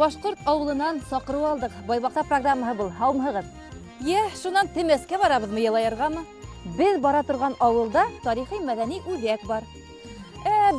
Башҡорт ауылынан саҡырыу алдыҡ. Байбаҡса программаһы был. Һаумыһығыҙ? Йә, шунан Темәскә барабыҙмы, Йылайырғамы? Беҙ бара торған ауылда тарихи мәҙәни үҙәк бар.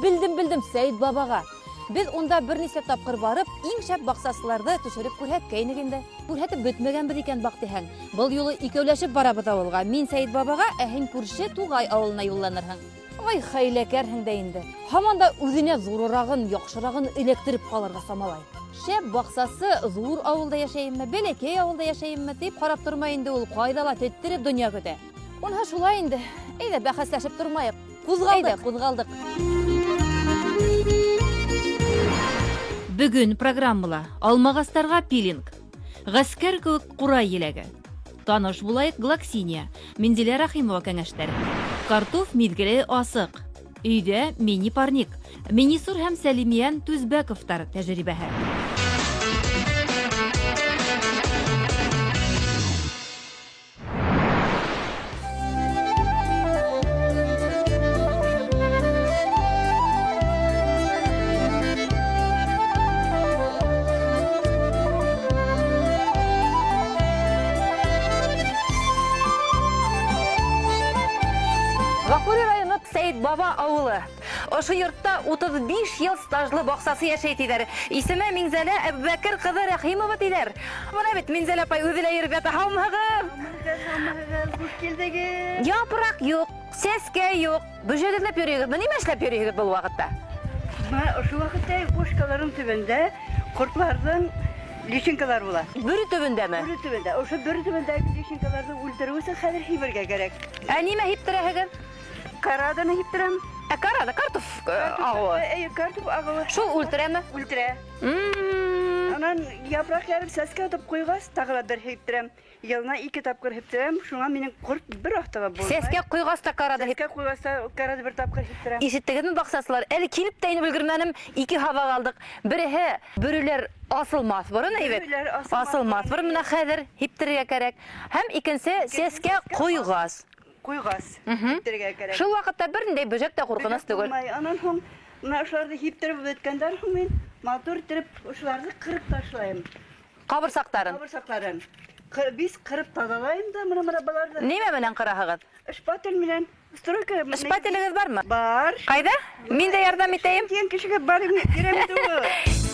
Белдем, белдем, Сәйет бабаға. Беҙ унда бер нисә тапҡыр барып, иң шәп баҡсасыларҙы төшөрөп күрһәткәйнек инде. Күрһәтеп бөтмәгәнбеҙ икән, баҡ тиһәң. Был юлы икәүләшеп барабыҙ ауылға. Мин Сәйет бабаға, ә һин күрше Туғай ауылына юлланырһың. Ай, хәйләкәрһең дә инде. Һаман да үҙенә ҙурырағын, яҡшырағын эләктереп ҡалырға самалай. Шәп баҡсасы ҙур ауылда йәшәйемме, бәләкәй ауылда йәшәйемме тип ҡарап тормай инде ул, ҡайҙа ла теттереп донъя көтә. Уныһы шулай инде. Әйҙә, бәхәсләшеп тормайыҡ. Ҡуҙғалдыҡ. Әйҙә, ҡуҙғалдыҡ. Бөгөн программала алмағастарға пилинг, ғәскәр кеүек ҡурай еләге, таныш булайыҡ глоксиния, Минзилә Рәхимова кәңәштәре, картоф миҙгеле асыҡ, өйҙә мини-парник, Минисур һәм Сәлимйән Түзбәковтар тәжрибәһе. Ғафури районы Сәйет баба ауылы. Ошо йортта 35 йыл стажлы баҡсасы йәшәй тиҙәр. Исеме Минзәлә Әбүбәкер ҡыҙы Рәхимова тиҙәр. Бына бит Минзәлә апай үҙе лә йөрөп ята. Һаумыһығыҙ? Һаумыһығыҙ, хуш килдегеҙ. Япраҡ юҡ, сәскә юҡ. Бөжәк эҙләп йөрөйһөгөҙме? Нимә эшләп йөрөйһөгөҙ был ваҡытта? Бына ошо ваҡытта пушкаларҙың төбөндә ҡортларҙың личинкалар була. Бөрө төбөндәме? Бөрө төбөндә. Ошо бөрө төбөндәге личинкаларҙы үлтереү өсөн хәҙер һибергә кәрәк. Ә нимә һиптерәһегеҙ? Караданы һиптерәм. Ә карада картоф ағыуы? Эйе, картоф ағыуы. Шул үлтерәме? Үлтерә. Анан япраҡ ярып сәскә атып ҡуйғас, тағы ла бер һиптерәм. Йылына 2 тапҡыр һиптерәм. Шуңа минең ҡорт бер аҫтыға булмай. Сәскә ҡуйғас та карада Сәскә ҡуйғас та карада бер тапҡыр һиптерәм. Ишеттегеҙме, баҡсасылар? Әле килеп тә инеп өлгөрмәнем, 2 һабаҡ алдыҡ. Береһе бөрөләр асылмаҫ борон, әйбәт. Бөрөләр асылмаҫ Асылмаҫ борон, бына хәҙер һиптерергә кәрәк. Һәм икенсе сәскә ҡуйғас. Ҡуйғас һиптерергә кәрәк. Шул ваҡытта бер ниндәй бөжәк тә ҡурҡыныс Бөжәк түгел. булмай. Анан һуң бына ошоларҙы һиптереп бөткәндән һуң мин матур итеп ошоларҙы ҡырып ташлайым. Ҡабырсаҡтарын? Ҡабырсаҡтарын. Бис ҡырып таҙалайым да, мына быларҙы. Нимә менән ҡыраһығыҙ? Шпатель менән. Стройка менән. Шпателегеҙ бармы? Бар. Ҡайҙа? Мин дә ярҙам итәйем. Тигән кешегә бар, бирәм инде ул.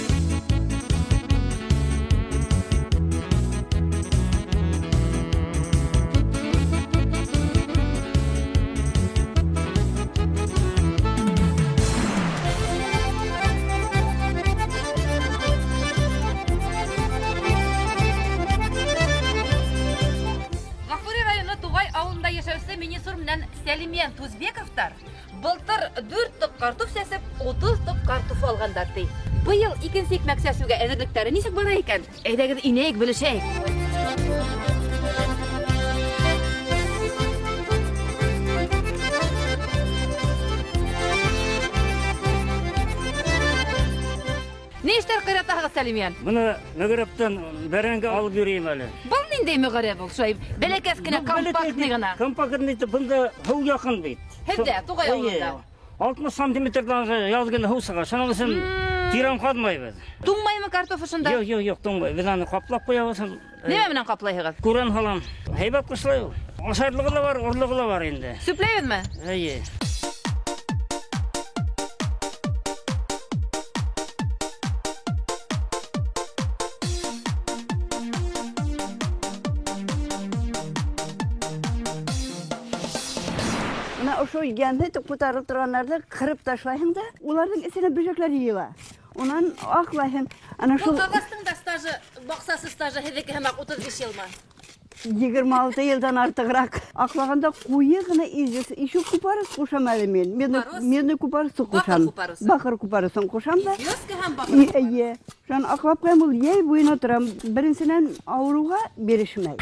Сәлимйән Түзбековтар былтыр 4 топ картоф сәсеп, 30 топ картоф алғандар ти. Быйыл икенсе икмәк сәсеүгә әҙерлектәре нисек бара икән? Әйҙәгеҙ инәйек, белешәйек. Ни эштәр ҡыйратаһығыҙ, Сәлимйән? Бына мөгәрәптән бәрәңге алып йөрөйөм әле. Был ниндәй мөгәрәп ул, шулай бәләкәс кенә, Был бәләкәй компактный ғына? Компактный итеп, бында һыу яҡын бит. Һеҙҙә, Туғай Эйе. ауылында? 60 сантиметрҙан яҙ көнө һыу сыға. Шуның өсөн тирән ҡаҙмайбыҙ. Туңмаймы картоф ошонда? Юҡ, юҡ, юҡ, туңмай. Беҙ аны ҡаплап ҡуябыҙ. Нимә менән ҡаплайһығыҙ? Күрән һалам. Һәйбәт ҡышлай ул. Ашарлығы ла бар, орлоғо ла бар инде. Сүпләйбеҙме? Эйе. Бына ошо йәнһеҙ ҡутарылып торғандарҙы ҡырып ташлайһың да, уларҙың эсенә бөжәкләр йыйыла. Унан аҡлайһың. Ана шул Был ағастың да стажы, баҡсасы стажы һеҙҙеке һымаҡ 35 йылмы? 26 йылдан артығыраҡ. Аҡлағанда ҡуйы ғына известь. Еще купорос ҡушам әле мин. Купорос? Медный купорос Баҡыр ҡушам. купоросы. Баҡыр купоросын ҡушам да. Известка һәм баҡыр купоросы. Эйе. Шунан аҡлап ҡуям, ул йәй буйына торам. Беренсенән, ауырыуға бирешмәй.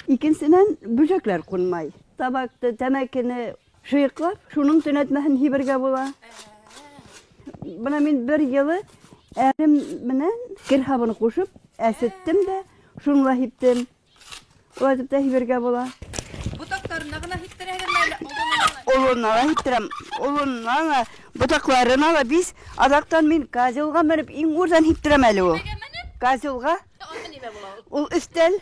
Икенсенән, бөжәкләр ҡунмай. Табакты, тәмәкене шыйыҡлап, шуның төнәтмәһен һибергә була. Бына мин бер йылы әрем менән кер һабыны ҡушып, әсеттем дә, шуны ла һиптем. Улай итеп тә һибергә була. Ботаҡтарына ғына һиптерәһегеҙме әллә? Олонна ла һиптерәм. Олонна ла, ботаҡларына ла бис. Аҙаҡтан мин козелға менеп иң үрҙән һиптерәм әле ул. Козелға. Ул өҫтәл.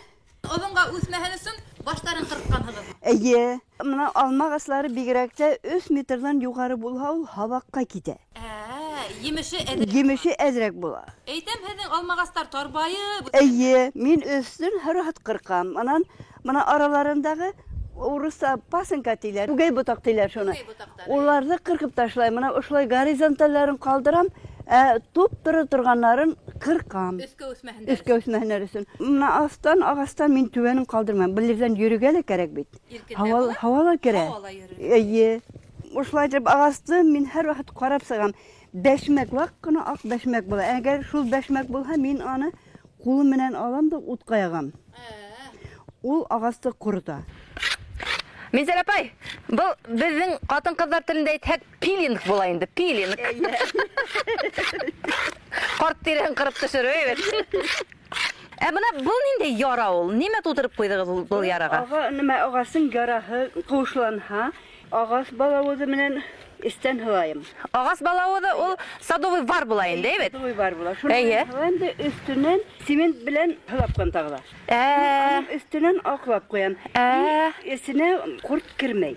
Оҙонға үҫмәһен өсөн баштарын ҡырҡҡанһығыҙ. Эйе. Мына алма ағастары бигерәк тә 3 метрҙан юғары булһа, ул һабаҡҡа китә. Емеше әҙерәк. Емеше әҙерәк була. Әйтәм, һеҙҙең алма ағастар тарбайып. Эйе, мин өҫтөн һәр ваҡыт ҡырҡам. Анан мына араларындағы урыҫса пасынка тиләр, үгәй ботаҡ тиләр шуны. Уларҙы ҡырҡып ташлайым. Мына ошолай горизонталдарын ҡалдырам, туп-тура торғанларын ҡырҡам. Өҫкә үҫмәһендәр. Өҫкә үҫмәһендәр өсөн. Мына астан, ағастан мин түбәнен ҡалдырмайым. Был ерҙән йөрөргә лә кәрәк бит. Һауа ла кәрәк. Һауала йөрөр. Эйе. Ошолай итеп ағасты мин һәр ваҡыт ҡарап сығам. Бәшмәк, ваҡ ҡына аҡ бәшмәк була. Әгәр шул бәшмәк булһа, мин аны ҡулым менән алам да утҡа яғам. Ул ағасты ҡорота. Минзәлә апай, был беҙҙең ҡатын-ҡыҙҙар телендә әйтһәк, пилинг була инде, пилинг. Ҡарт тиреһен ҡырып төшөрөү, әйбәт. Ә бына был ниндәй яра ул? Нимә тултырып ҡуйҙығыҙ был яраға? Ага, нимә, ағастың яраһы ҡыуышланһа, ағас балауыҙы менән эстән һылайым. Ағас балауыҙы ул садовый вар була инде, әйбәт? Садовый вар була. Шуны һылайым да өҫтөнән цемент белән һылап ҡуям тағы ла. Аның өҫтөнән аҡлап ҡуям. Эсенә ҡорт кермәй.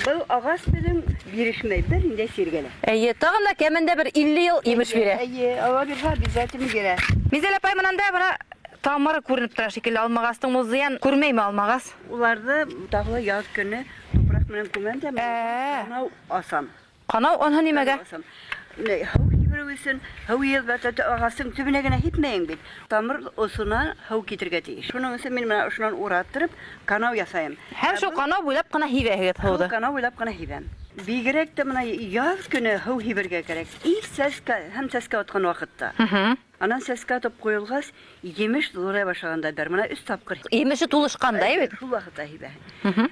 Был ағас беҙҙең бирешмәй, бер ниндәй сиргә лә. Эйе, тағын да кәмендә бер 50 йыл емеш бирә. Эйе, Алла бирһә, обязательно бирә. Минзәлә апай, мынанда бына тамыры күренеп тора шикелле алмағастың, ул зыян күрмәйме алмағас? Уларҙы тағы ла яҙ көнө тупраҡ менән күмәм дә, ҡанау асам. Ҡанау анһы нимәгә? Һыу һибереү өсөн, һыу йылбата ағастың төбөнә генә һипмәйең бит. Тамыр осона һыу китергә тейеш. Шуның өсөн мин мына ошонан ураттырып канау ясайым. Һәм шул канау буйлап ҡына һибәһегеҙ һыуҙы? Шул канау буйлап ҡына һибәм. Бигерәк тә мына яҙ көнө һыу һибергә кәрәк. И сәскә, һәм сәскә атҡан ваҡытта. Анан сәскә атып ҡуйылғас, емеш ҙурая башлағанда бер, мына 3 тапҡыр. Емеше тулышҡанда, әйбәт? Шул ваҡытта һибә.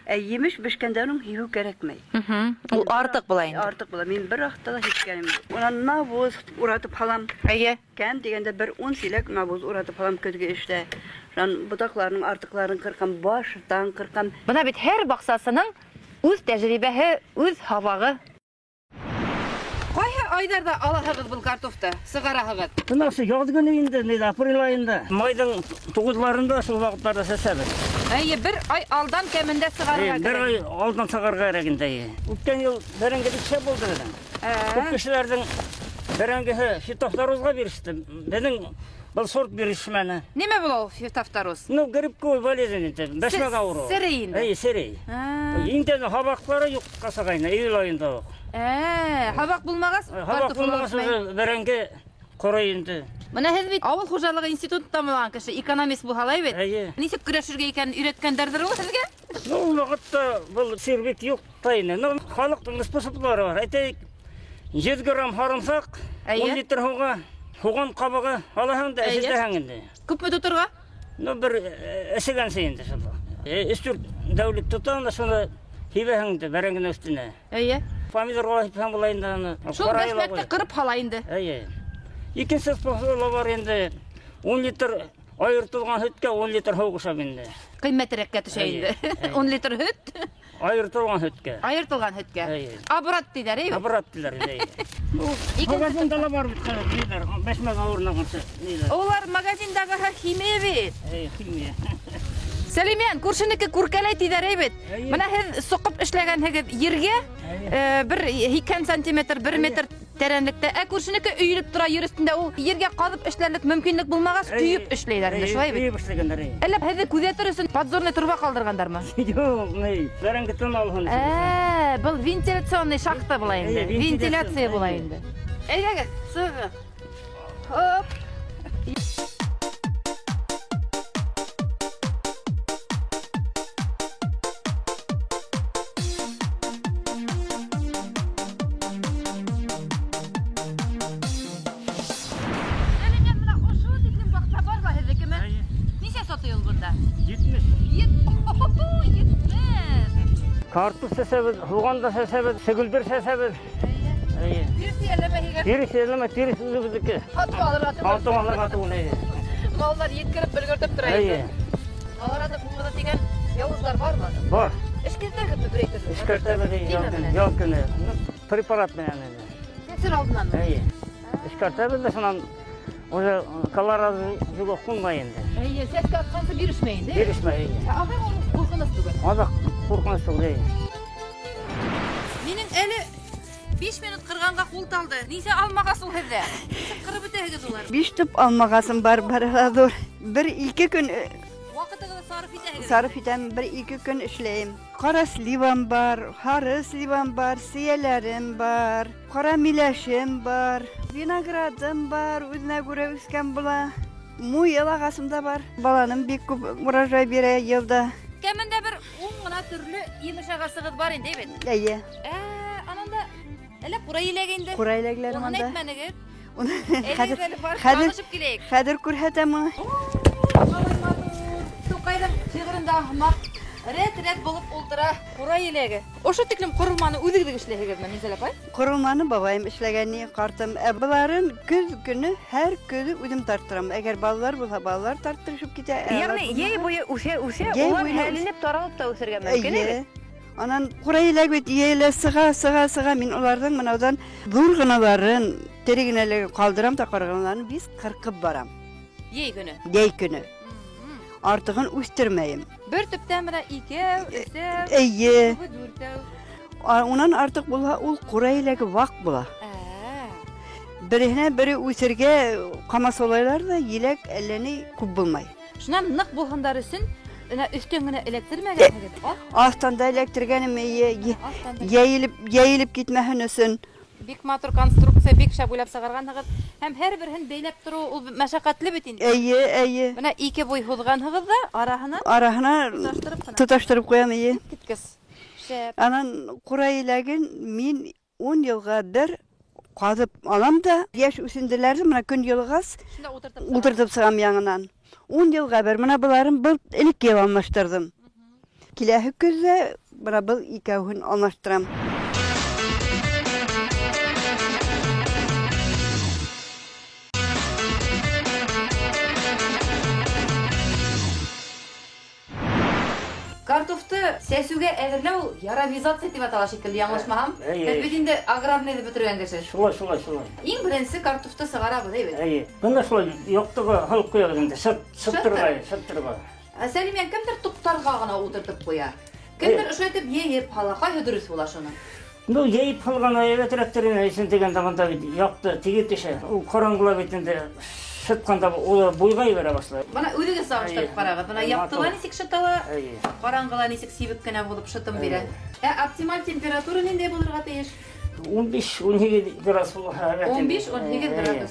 Ә емеш бешкәндә уның һибеү кәрәкмәй. Ул артыҡ була инде. Артыҡ була. Мин бер ваҡытта ла һипкәнем юҡ. Унан навоз уратып һалам. Кәм тигәндә бер 10 силәк навоз уратып һалам көҙгө эштә. Шунан ботаҡларының артыҡларын ҡырҡам, баштан ҡырҡам. Бына бит һәр баҡсасының үҙ тәжрибәһе, үҙ һабағы. Ҡайһы айҙарҙа алаһығыҙ был картофты, сығараһығыҙ? Бына ошо яҙ көнө инде, нейҙә, апрель айында. Майҙың туғыҙларында шул ваҡыттарҙа сәсәбеҙ. Эйе, бер ай алдан кәмендә сығарырға Эйе, бер кәрәк. ай алдан сығарырға кәрәк инде, эйе. Үткән йыл бәрәңге бик шәп булды беҙҙең. Күп кешеләрҙең бәрәңгеһе фитофторозға биреште. Беҙҙең был сорт бирешмәне. Нимә була ул фитофтороз? Ну, грибковый болезнь инде, бәшмәк ауырыуы. Серей инде. Эйе, серей. Инде һабаҡлары юҡҡа сыға инде, июль айында уҡ. Һабаҡ булмағас, Һабаҡ картоф булмағас, үҫмәй. уже бәрәңге ҡорой инде. Бына һеҙ бит ауыл хужалығы институтын тамамлаған кеше, экономист булһа ла бит. Эйе. Нисек көрәшергә икәнен өйрәткәндәрҙер ул һеҙгә? Ну, ул ваҡытта был сир бик юҡ та ине. Ну, халыҡтың способлары бар. Әйтәйек, 100 грамм һарымһаҡ, 10 литр һыуға, һуған ҡабығы алаһың да эсәһең инде. Күпме тоторға? Ну, бер эсегәнсе инде шул. Өс-дүрт дәүлек тотаң да шуны һибәһең инде бәрәңгенең өҫтөнә. Помидорға һипһәң була инде аны. Шул Ҡарайы ла бәшмәкте була. ҡырып һала инде. Эйе. Икенсе способы бар инде. 10 литр айыртылған һөткә 10 литр һыу ҡушам инде. Ҡиммәтерәккә төшә инде. 10 литр һөт. Айыртылған һөткә. Айыртылған һөткә. Эйе. Обрат тиҙәр, әйбәт? Обрат тиҙәр инде, эйе. Икенсе Магазинда ла бар бит хәҙер, ниләр, бәшмәк ауырына ҡаршы, ниләр. Улар магазиндағы химия бит. Эйе, химия. Сәлимән, күршенеке күркәләй тиҙәр, әйбәт? Эйе. Бына һеҙ соҡоп эшләгәнһегеҙ ергә, бер 80 сантиметр, 1 метр тәрәнлектә. Ә күршенеке өйөлөп тора ер өҫтөндә, ул ергә ҡаҙып эшләрлек мөмкинлек булмағас, Эйе. төйөп эшләйҙәр инде, Эйе, шулай бит? Төйөп эшләгәндәр, эйе. Әллә һеҙҙе күҙәтер өсөн подзорный труба ҡалдырғандармы? Юҡ, ни, бәрәңге тын алһын өсөн. Был вентиляционный шахта була инде. Эйе, вентиляция, Вентиляция була эйе. инде. Әйҙәгеҙ, сығығыҙ. Хоп. Картуз сәсәбеҙ, һуған да сәсәбеҙ, сөгөлдөр сәсәбеҙ. Эйе. Тирес йәлләмәйһегеҙ? Тирес йәлләмәй, тирес үҙебеҙҙеке. Һатып алырға түгел. Һатып алырға түгел, эйе. Малдар еткереп, өлгөртөп тора инде. Эйе. Алар аты ҡуңыҙы тигән яуыздар бармы? Бар. Эшкәртәгеҙме берәй төрлө? Эшкәртәбеҙ ял көнө. Препарат менән инде. Сәсер алдынанмы? Эйе. Эшкәртәбеҙ ҙә шунан уже колорадо жугы ҡунмай инде. Эйе, сәскә атҡансы бирешмәй инде. Бирешмәй, эйе. Ә аҙаҡ ул ҡурҡыныс түгел. Аҙаҡ ҡурҡыныс түгел, эйе. Минең әле 5 минут ҡырғанға ҡул талды. Нисә алмағас ул һеҙҙә? Нисек ҡырып бөтәһегеҙ улар? 5 төп алмағасым бар, барыһы ҙур. 1-2 көн ваҡытығыҙҙы сарыф итәһегеҙ? Сарыф итәм, 1-2 көн эшләйем. Ҡара сливам бар, һары сливам бар, сейәләрем бар, ҡара миләшем бар, виноградым бар, үҙенә күрә үҫкән була. Муйыл ағасым да бар. Баланым бик күп урожай бирә йылда. Кәмендә бер 10 ғына төрлө емеш ағасығыҙ бар инде, бит? Эйе. Анан да әллә ҡурай еләге инде? Ҡурай еләгеләрем Уны анда. әйтмәнегеҙ. Уны Әйҙәгеҙ әле, барып танышып киләйек. хәҙер күрһәтәм уны. Ҡалай матур. Туҡайҙың шиғырында һымаҡ рәт-рәт булып ултыра ҡурай еләге. Ошо тиклем ҡоролманы үҙегеҙ эшләйһегеҙме, Минзәлә апай? Ҡоролманы бабайым эшләгән, ҡартым. Ә быларын көҙ көнө һәр көҙө үҙем тарттырам. Әгәр балалар булһа, балалар тарттырышып китә. Ә Ягъни алар йәй булмаһа, буйы үҫә-үҫә, Йәй улар буйына үҫ- һәленеп таралып та үҫергә мөмкин, Эйе. әйе? Анан ҡурай еләге бит йәйлә сыға, сыға, сыға. Мин уларҙың мынауҙан ҙур ғыналарын, тере генәлеген ҡалдырам да ҡарғаналарын бис ҡырҡып барам. Йәй көнө. Йәй көнө. Артығын үҫтермәйем. Бер төптән менә икәү, өсәү, Эйе. күбе дүртәү. Унан артыҡ булһа, ул ҡурай еләге ваҡ була. Береһенә бере үҫергә ҡамасаулайлар ҙа, еләк әллә ни күп булмай. Шунан ныҡ булһындар өсөн, менә өҫтән генә эләктермәгәнһегеҙ, а? Аҫтан да эләктергәнем, эйе, Аҫтан да. йәйелеп китмәһен өсөн. Бик матур конструкция, бик шәп уйлап сығарғанһығыҙ. Һәм һәр береһен бәйләп тороу ул мәшәҡәтле бит инде. Эйе, эйе. Менә ике буй һуҙғанһығыҙ ҙа, араһына Араһына тоташтырып ҡына. тоташтырып ҡуям, эйе. Киткес. Шәп. Анан ҡурай еләген мин 10 йылға бер ҡаҙып алам да, йәш үҫентеләрҙе менә көн йылғас Шунда ултыртып сығам. ултыртып сығам яңынан. 10 йылға бер менә быларын был элек йыл алмаштырҙым. Киләһе көҙҙә бына был икәүһен алмаштырам. Картофты сәсеүгә әҙерләү яровизация тип атала шикелле, яңылышмаһам. Эйе. Һеҙ бит инде аграрныйҙы бөтөргән кеше. Шулай, шулай, шулай. Иң беренсе картофты сығарабыҙ, әйбәт. Эйе. Бында шулай юҡтығы һалып ҡуябыҙ инде, шыттырға, шыттырға. Сәлимә, кемдер туҡтарға ғына ултыртып ҡуя. Кемдер Эйе. ошо итеп йәйеп һала. Ҡайһы дөрөҫ була шуның? Ну, йәйеп һалған әйбәтерәктер инде, өсөн тигәндә бында бит яҡты теге төшә. Ул ҡараңғыла бит инде, шытҡанда ул буйға ебәрә башлай. Бына үҙегеҙ сағыштырып Эйе. ҡарағыҙ. Бына Эйе, яҡтыла матур. нисек шытала, Эйе. ҡараңғыла нисек сибек кенә булып шытым бирә. Эйе. Ә оптималь температура ниндәй булырға тейеш? Ун биш, ун һигеҙ градус булһа әйбәт инде. Ун биш, ун һигеҙ Эйе. градус.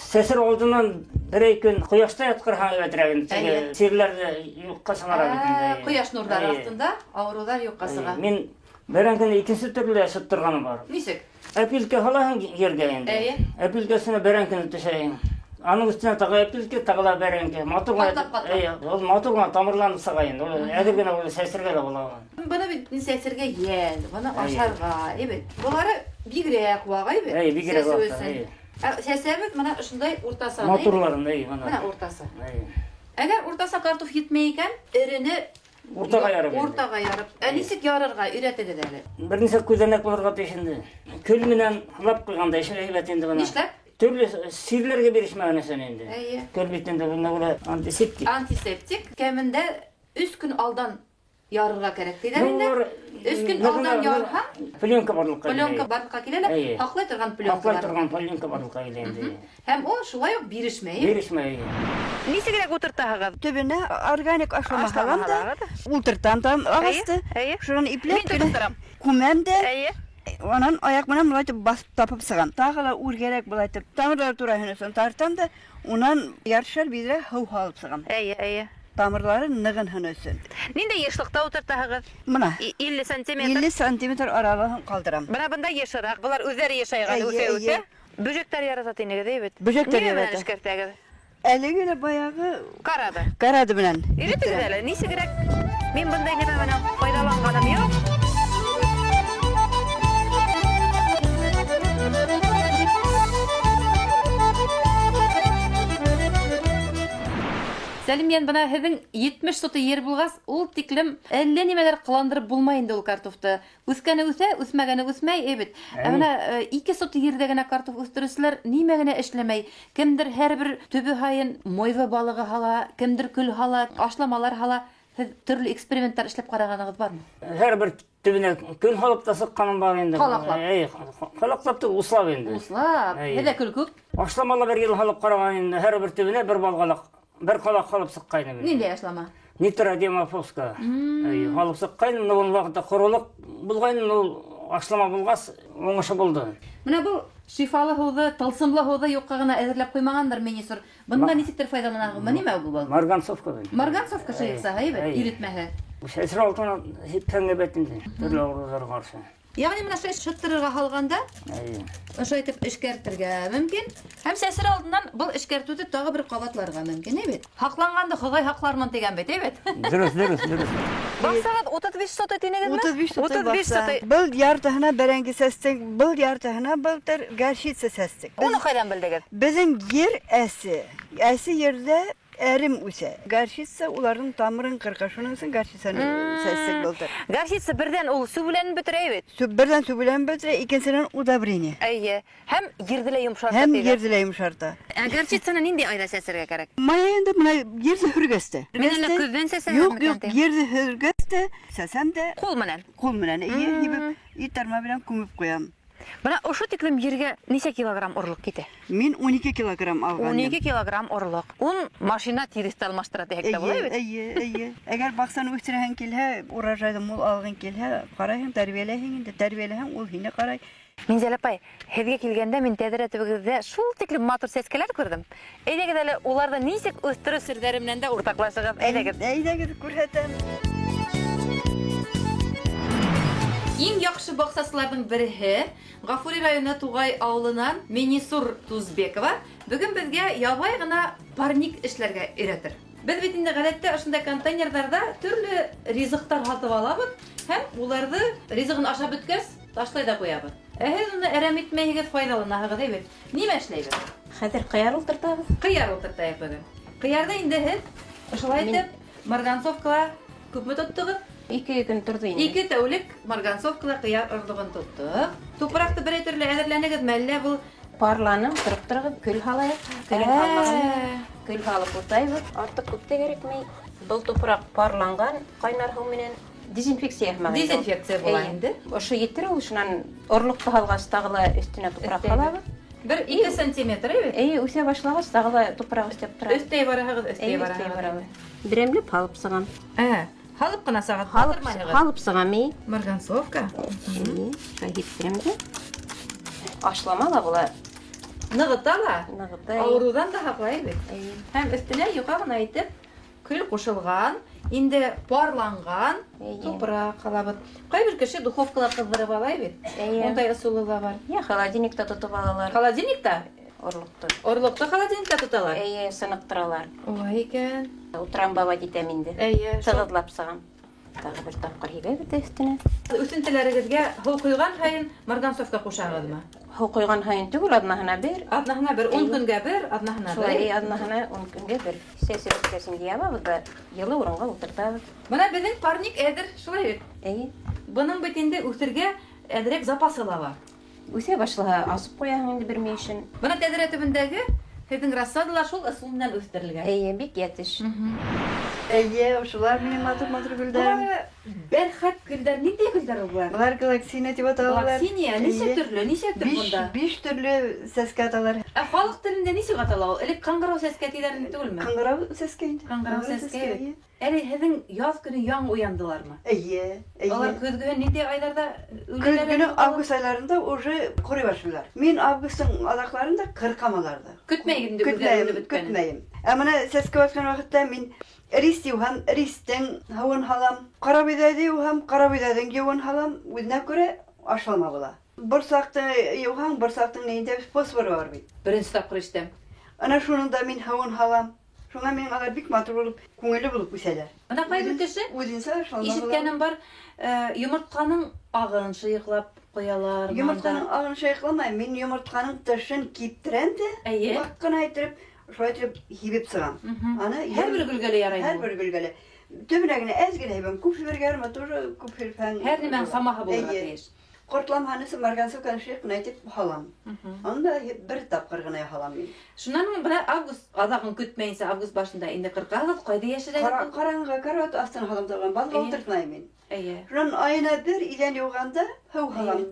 Сәсер алдынан берәй көн ҡояшта ятҡырһаң әйбәтерәк инде, теге Эйе. сирләрҙе юҡҡа сығара бит инде. Ә, ҡояш нурҙары Эйе. аҫтында ауырыуҙар юҡҡа Эйе. сыға. Мин бәрәңгене икенсе төрлө шыттырғаным бар. Нисек? Әпилке һалаһың ергә инде. Эйе. Әпилкәсенә бәрәңгене төшәйең. Аның өҫтөнә тағы әпилке, тағы ла бәрәңге. Матур ғына Ҡатлап, ҡатлап. Эйе, ул матур ғына тамырланып сыға инде. Ул әҙер генә ул сәсергә лә була. Быны бит сәсергә йәл, быны Эйе. ашарға, әйбәт. Былары бигерәк ваҡ, әйбәт. Эйе, бигерәк Сәсеү ваҡ, өсөн. эйе. Ә, сәсәбеҙ бына ошондай уртаса, әйбәт. Матурларын, эйе, бына. Бына уртаса. Эйе. Әгәр уртаса картоф етмәй икән, эрене Уртаға ярып инде. Уртаға ярып. Ә нисек ярырға өйрәтегеҙ әле? Бер нисә күҙәнәк булырға тейеш инде. Көл менән һалап ҡуйғанда эше әйбәт инде бына. Нишләп? Төрлө сирләргә бирешмәгән өсөн инде. Эйе. Көл бит инде бына үлә антисептик. Антисептик кәмендә 3 көн алдан ярырға кәрәк тиҙәр Ну, инде. улар 3 көн ныгына- алдан ярһаң, пленка барлыҡҡа килә. Пленка барлыҡҡа килә лә, Эйе. һаҡлай торған пленка. Һаҡлай торған пленка барлыҡҡа килә инде. Һәм ул шулай уҡ бирешмәй. Бирешмәй. Нисегерәк ултыртаһығыҙ? Төбөнә органик ашлама Ашлама һалам да, һалағыҙ. ултыртам там ағасты. Эйе, эйе. Шунан ипләп Мин тотоп торам. Күмәм дә. Эйе. Анан аяҡ менән былай итеп баҫып тапып сығам. Тағы ла үргәрәк былай итеп тамырлар тураһын өсөн тартам да, унан яртышар биҙрә һыу һалып сығам. Эйе, эйе. Тамырлары нығынһын өсөн. Ниндәй йышлыҡта ултыртаһығыҙ? Бына. 50 сантиметр. 50 сантиметр аралығын ҡалдырам. Бына бында йышыраҡ, былар үҙҙәре йышайған, Эйе, үҫә, үҫә. эйе. Бөжәктәр ярата тинегеҙ, әйе бит? Бөжәктәр Нимә менән ярата. эшкәртәгеҙ? Әлеге лә баяғы Карады. Карады менән. Өйрәтегеҙ әле, нисегерәк? Мин бындай нәмә менән файҙаланғаным юҡ. Сәлимйән, бына һеҙҙең 70 соты ер булғас, ул тиклем әллә нимәләр ҡыландырып булмай инде ул картофты. Үҫкәне үҫә, үҫмәгәне үҫмәй, әй бит. Ә бына 2 соты ерҙә генә картоф үҫтереүселәр нимә генә эшләмәй. Кемдер һәр бер төбө һайын мойва балығы һала, кемдер көл һала, ашламалар һала. Һеҙ төрлө эксперименттар эшләп ҡарағанығыҙ бармы? Һәр бер төбөнә көл һалып та сыҡҡаным бар инде. Ҡалаҡлап? Әй, ҡалаҡлап түгел, услап инде. Услап. Һеҙҙә көл күп? Ашламала бер йыл һалып ҡараған инде. Һәр бер төбөнә бер балғалаҡ, бер ҡалаҡ һалып сыҡҡайным. Ниндәй ашлама? Нитродемофоска. Әй, һалып сыҡҡайным, ул ваҡытта ҡоролоҡ булғайны, ул ашлама булғас, уңышы булды. Бына был шифалы һыуҙы, тылсымлы һыуҙы юҡҡа ғына әҙерләп ҡуймағандыр Минисур. Бында нисектер файҙаланаһығыҙмы? Нимә ул был? Марганцовка бит. Марганцовка шыйыҡсаһы, әйбәт, иретмәһе. Сәсер алтына һипһәң әйбәт инде, төрлө ауырыуҙарға ҡаршы. Ягъни менә шулай шыттырырға һалғанда, ошо итеп эшкәртергә мөмкин. Һәм сәсер алдынан был эшкәртеүҙе тағы бер ҡабатларға мөмкин, әйбәт. Һаҡланғанды Хоҙай һаҡлармын тигән бит, әйбәт. Дөрөҫ, дөрөҫ, дөрөҫ. Баҡсағыҙ 35 соты тинегеҙме? 35 соты 35 баҡса. соты. Был яртыһына бәрәңге сәстек, был яртыһына былтыр горчица сәстек. Уны ҡайҙан белдегеҙ? Беҙҙең ер әсе. Әсе ерҙә әрем үҫә. Горчица уларҙың тамырын ҡырҡа, шуның өсөн горчицаны сәстек былтыр. Горчица берҙән ул сүбеләнеп бөтөрә бит. Берҙән сүбеләнеп бөтөрә, икенсенән удобрение. Эйе. Һәм ерҙе лә йомшарта Һәм тиҙәр. ерҙе лә йомшарта. Ә горчицаны ниндәй айҙа сәсергә кәрәк? Май айында бына ерҙе һөргәс тә. Мин әллә көҙҙән сәсәм Юҡ, микән юҡ, тием? ерҙе һөргәс тә, сәсәм дә. Ҡул менән? Ҡул менән, эйе, һибеп, ит тарма белән күмеп ҡуям. Бына ошо тиклем ергә нисә килограмм орлоҡ китә? Мин 12 килограмм алған. 12 килограмм орлоҡ. Ун машина тиреҫте алмаштыра тиһәк тә була бит. Эйе, эйе. Әгәр баҡсаны үҫтерәһең килһә, урожайҙы мул алғың килһә, ҡарайһың, тәрбиәләйһең инде, тәрбиәләһәң, ул һине ҡарай. Минзәлә апай, һеҙгә килгәндә мин тәҙрә төбөгөҙҙә шул тиклем матур сәскәләр күрҙем. Әйҙәгеҙ әле уларҙы нисек үҫтереү серҙәре менән дә уртаҡлашығыҙ. Әйҙәгеҙ. Әйҙәгеҙ, күрһәтәм. Иң яҡшы баҡсасыларҙың береһе Ғафури районы Туғай ауылынан Минисур Тузбекова бөгөн беҙгә ябай ғына парник эшләргә өйрәтер. Беҙ бит инде ғәҙәттә ошондай контейнерҙарҙа төрлө ризыҡтар һатып алабыҙ һәм уларҙы ризығын ашап бөткәс ташлай ҙа ҡуябыҙ. Ә һеҙ уны әрәм итмәйһегеҙ, файҙаланаһығыҙ, әйбәт. Нимә эшләйбеҙ? Хәҙер ҡыяр ултыртабыҙ. Ҡыяр ултыртайыҡ бөгөн. Ҡыярҙы инде һеҙ ошолай итеп марганцовкала күпме тоттоғоҙ? 2 көн торҙо инде. 2 тәүлек марганцовкала ҡыяр орлоғон тоттоҡ. Тупраҡты берәй төрлө әҙерләнегеҙме, әллә был Парланым, тороп тороғоҙ, көл һалайыҡ. Көлөн һалмаған. Көл һалып утайбыҙ. Артыҡ күп тә кәрәкмәй. Был тупраҡ парланған ҡайнар һыу менән дезинфекция һымаҡ инде ул. Дезинфекция була Эйе. инде. Ошо етер ул, шунан орлоҡто һалғас тағы ла өҫтөнә тупраҡ Өҫтәйбеҙ. һалабыҙ. Бер 2 сантиметр, әйбәт? Эйе, үҫә башлағас тағы ла тупраҡ өҫтәп торабыҙ. Өҫтәй бараһығыҙ, өҫтәй Эйе, өҫтәй бараһығыҙ. барабыҙ. Берәмләп һалып сығам. Һалып ҡына сағат батырмайһығыҙ? Һалып сығам, эйе. Марганцовка? Эйе, шулай һиптерәм дә. Ашлама ла була. Нығыта ла? Нығыта, эйе. Ауырыуҙан да һаҡлай бит. Эйе. Һәм өҫтөнә йоҡа ғына итеп көл ҡушылған, инде парланған Эйе. тупраҡ һалабыҙ. Ҡайбер кеше духовкала ҡыҙҙырып ала бит. Эйе. Ундай ысулы ла бар. Йә, холодильникта тотоп алалар. Холодильникта? Орлоҡто. Орлоҡто холодильникта тоталар? Эйе, сыныҡтыралар. Улай икән. Утрамбовать итәм инде. Эйе, шул. Тығыҙлап сығам. Тағы бер тапҡыр һибәбеҙ ҙә өҫтөнә. Үҫентеләрегеҙгә һыу ҡойған һайын марганцовка ҡушағыҙмы? Һыу ҡойған һайын түгел, аҙнаһына бер. Аҙнаһына бер, ун Эйе. көнгә бер, аҙнаһына Шулай, бер. аҙнаһына 10 көнгә бер. Сәсеп бөткәс инде ябабыҙ ҙа, йылы урынға ултыртабыҙ. Бына беҙҙең парник әҙер, шулай бит? Эйе. Бының бит инде үҫергә әҙерәк запасы ла бар. Үҫә башлаһа, асып ҡуяһың инде бер мөйөшөн. Бына тәҙрә төбөндәге һеҙҙең рассадалар шул ысул менән үҫтерелгән. Эйе, бик йәтеш. Эйе, ошолар минең матур-матур гөлдәрем. Былар бәрхәт гөлдәр, ниндәй гөлдәр ул былар? Былар глоксиния тип аталалар. Глоксиния, нисә Эйе. төрлө, нисә төр бында? 5 төрлө сәскә аталар. Ә халыҡ телендә нисек атала ул? Элек ҡыңғырау сәскә тиҙәр инде түгелме? Ҡыңғырау сәскә инде. Ҡыңғырау Ҡыңғырау сәскә. сәскә, эйе. Әле һеҙҙең яҙ көнө яңы уяндылармы? Эйе, эйе. Алар көҙгөһөн ниндәй айҙарҙа Көҙ үләләр? көнө август айларында уже ҡорой башлайлар. Мин августтың аҙаҡларында ҡырҡам аларҙы. Көтмәйем инде үҙҙәре Көтмәйем, үлеп бөткәнен. көтмәйем. Ә бына сәскә батҡан ваҡытта мин рис йыуһам, ристең һыуын һалам, ҡарабойҙайҙы йыуһам, ҡарабойҙайҙың йыуын һалам, үҙенә күрә ашлама була. Борсаҡты йыуһаң, борсаҡтың нейендә фосфор бар бит. Беренсе тапҡыр ишетәм. Ана шуның да мин һыуын һалам. Шуңа минең алар бик матур булып, күңелле булып үҫәләр. Бына ҡайбер кеше Үҙенсә ашлама була. ишеткәнем бар, йомортҡаның ағын шыйыҡлап ҡуялар. Йомортҡаның ағын шыйыҡламайым. Мин йомортҡаның тышын киптерәм дә, Эйе. ваҡ ҡына иттереп, Шулай итеп һибеп сығам. Аны һәр бер гөлгә лә ярай. Һәр бер гөлгә лә. Төбөнә генә әҙ генә һибәм, күп һибергә ярамай, тоже күп һипһәң. Һәр нәмәнең самаһы булырға тейеш. Ҡортламһаны марганцовканы шыйыҡ ҡына итеп һалам. Аны да бер тапҡыр ғына һалам мин. Шунан һуң бына август аҙағын көтмәйенсә, август башында инде ҡырҡаһығыҙ, ҡайҙа йәшерәһегеҙ? Ҡараңғы карават аҫтына һалам торған, баҙға ултыртмайым мин. Эйе. Шунан айына бер иҙән йыуғанда һыу һалам,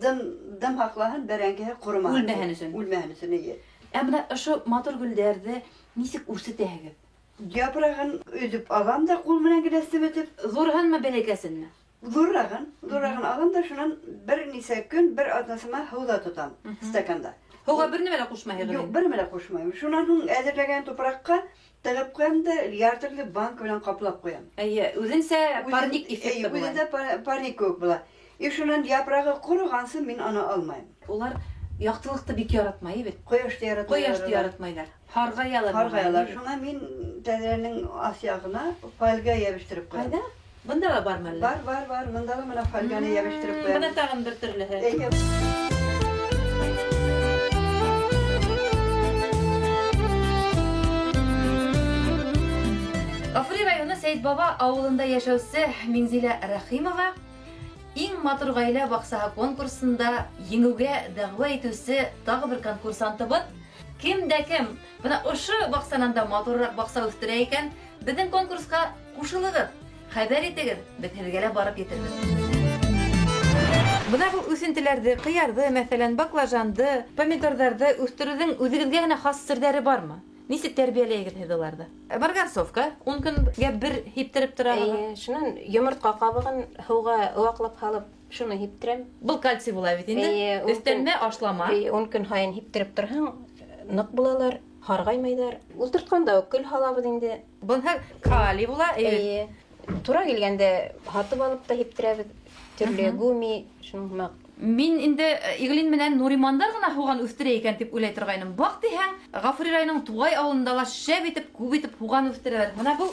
дым һаҡлаһын, бәрәңгеһе ҡоромаһын. Үлмәһен өсөн. Үлмәһен өсөн, эйе. Ә бына ошо матур гөлдәрҙе нисек үрсетәһегеҙ? Япрағын өҙөп алам да ҡул менән генә семетеп. Ҙурһынмы, бәләкәсенме? Ҙуррағын, ҙуррағын алам да шунан бер нисә көн, бер аҙнасыма һыуҙа тотам, стаканда. Һыуға бер нәмә лә ҡушмайһығыҙ? Юҡ, бер нәмә лә ҡушмайым. Шунан һуң әҙерләгән тупраҡҡа тығып ҡуям да яртылы банка менән ҡаплап ҡуям. Эйе, үҙенсә парник эффекты була. Үҙенсә парник кеүек була. И шунан япрағы ҡороғансы мин аны алмайым. Улар яҡтылыҡты бик яратмай бит. Ҡояшты яратмай. Ҡояшты яратмайҙар. Һарғаялар. Һарғаялар. Шуңа мин тәҙрәнең аҫ яғына фольга йәбештереп ҡуям. Ҡайҙа? Бында ла бармы әллә? Бар, бар, бар. Бында ла бына фольганы йәбештереп ҡуям. Бына тағын бер төрлөһө. Эйе. Ғафури районы Сәйет Баба ауылында йәшәүсе Миңзилә Рәхимова иң матур ғаилә баҡсаһы конкурсында еңеүгә дәғүә итеүсе тағы бер конкурсантыбыҙ. Кем дә кем бына ошо баҡсанан да матурыраҡ баҡса үҫтерә икән, беҙҙең конкурсҡа ҡушылығыҙ, хәбәр итегеҙ, беҙ һеҙгә лә барып етербеҙ. Бына был үҫентеләрҙе, ҡыярҙы, мәҫәлән, баклажанды, помидорҙарҙы үҫтереүҙең үҙегеҙгә генә хас серҙәре бармы? Нисек тәрбиәләйһегеҙ һеҙ уларҙы? Марганцовка 10 көнгә бер һиптереп тораһығыҙ. Эйе, шунан йомортҡа ҡабығын һыуға ваҡлап һалып, шуны һиптерәм. Был кальций була бит инде. Эйе, Өҫтәлмә ашлама. Эйе, 10 көн һайын һиптереп торһаң, ныҡ булалар, һарғаймайҙар. Ултыртҡанда уҡ көл һалабыҙ инде. Быныһы калий була, эйе. Эйе. Тура килгәндә һатып алып та һиптерәбеҙ. Төрлө гуми, шуның һымаҡ. Мин инде Иглин менән Нуримандар ғына һуған үҫтерә икән тип уйлай торғайным. Баҡ тиһәң, Ғафури районының Туғай ауылында ла шәп итеп, күп итеп һуған үҫтерәләр. Бына был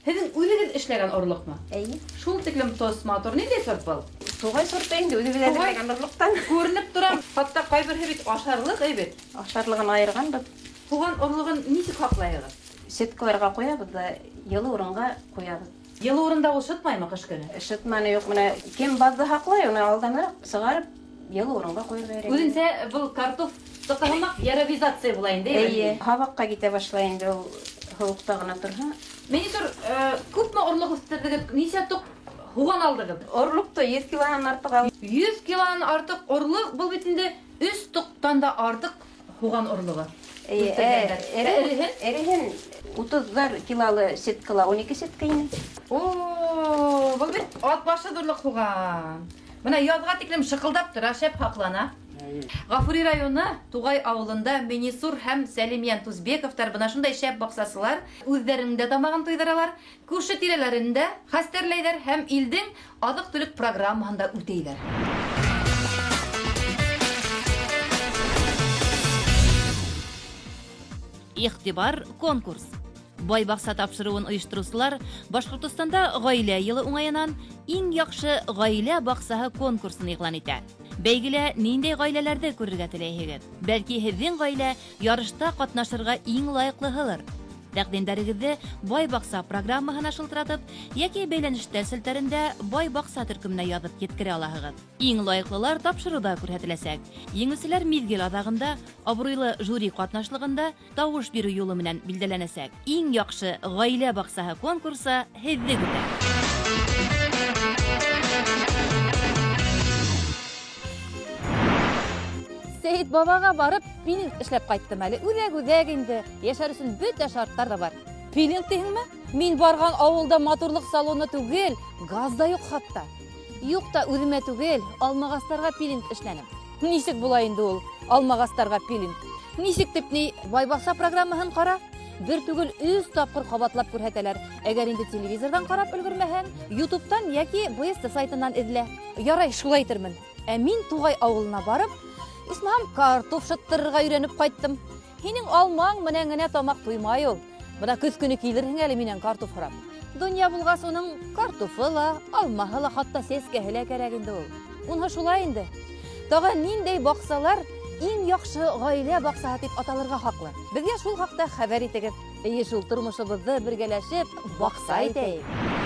һеҙҙең үҙегеҙ эшләгән орлоҡмы? Эйе. Шул тиклем тос матур. Ниндәй сорт был? Туғай сорты инде, үҙебеҙ Туғай. әҙерләгән орлоҡтан. Күренеп тора. Хатта ҡайберһе бит ашарлыҡ, әй бит. Ашарлығын айырғанбыҙ. Һуған орлоғон нисек һаҡлайһығыҙ? Сеткаларға ҡуябыҙ ҙа йылы урынға ҡуябыҙ. Йылы урында ул шытмаймы ҡыш көнө? Шытманы юҡ, бына кем баҙҙы һаҡлай, уны алданыраҡ сығарып йылы урынға ҡуйырға кәрәк. Үҙенсә был картоф тоҡоһонаҡ яровизация була инде, әйе? Эйе, һабаҡҡа китә башлай инде ул һыуыҡта ғына торһа. Минитур, күпме орлоҡ үҫтерҙегеҙ? Нисә тоҡ һуған алдығыҙ? Орлоҡто 100 килонан артыҡ алдыҡ. 100 килонан артыҡ орлоҡ, был бит инде 3 тоҡтан да артыҡ һуған орлоғо. Эйе, Үҫтергәндәр. Эреһен? эреһен утыҙҙар килолы сеткала 12 сетка ине. О, был бит ат башы ҙурлыҡ һуған. Бына яҙға тиклем шыҡылдап тора, шәп һаҡлана. Ғафури районы Туғай ауылында Минисур һәм Сәлимйән Тузбековтар бына шундай шәп баҡсасылар, үҙҙәренең дә тамағын туйҙыралар, күрше тирәләрен дә хәстәрләйҙәр һәм илдең аҙыҡ-түлек программаһын да үтәйҙәр. Иғтибар конкурс. Бай баҡса тапшырыуын ойоштороусылар Башҡортостанда ғаилә йылы уңайынан иң яҡшы ғаилә баҡсаһы конкурсын иғлан итә. Бәйгелә ниндәй ғаиләләрҙе күрергә теләйһегеҙ? Бәлки һеҙҙең ғаилә ярышта ҡатнашырға иң лайыҡлыһылыр. Тәҡдимдәрегеҙҙе Бай баҡса программаһына шылтыратып йәки бәйләнештәр селтәрендә Бай баҡса төркөмөнә яҙып еткерә алаһығыҙ. Иң лайыҡлылар тапшырыуҙа күрһәтеләсәк. Еңеүселәр миҙгел аҙағында абруйлы жюри ҡатнашлығында тауыш биреү юлы менән билдәләнәсәк. Иң яҡшы ғаилә баҡсаһы конкурсы һеҙҙе көтә. Сәйет бабаға барып пилинг эшләп ҡайттым әле. Үҙәк-үҙәк инде. Йәшәр өсөн бөтә шарттар да бар. Пилинг тиһеңме? Мин барған ауылда матурлыҡ салоны түгел, газ да юҡ хатта. Юҡ та үҙемә түгел, алмағастарға пилинг эшләнем. Нисек була инде ул алмағастарға пилинг? Нисек тип ни, Бай баҡса программаһын ҡара. Бер түгел 3 тапҡыр ҡабатлап күрһәтәләр. Әгәр инде телевизорҙан ҡарап өлгөрмәһәң, YouTube'тан йәки БСТ сайтынан эҙлә. Ярай, шулай итермен. Ә мин Туғай ауылына барып, исмаһам картоф шыттырырға өйрәнеп ҡайттым. Һинең алмаң менән генә тамаҡ туймай ул. Бына көҙ көнө килерһең әле минән картоф һорап. Донъя булғас, уның картофы ла, алмаһы ла, хатта сәскәһе лә кәрәк инде ул. Уныһы шулай инде. Тағы ниндәй баҡсалар иң яҡшы ғаилә баҡсаһы тип аталырға хаҡлы? Беҙгә шул хаҡта хәбәр итегеҙ. Эйе шул, тормошобоҙҙо бергәләшеп баҡса итәйек.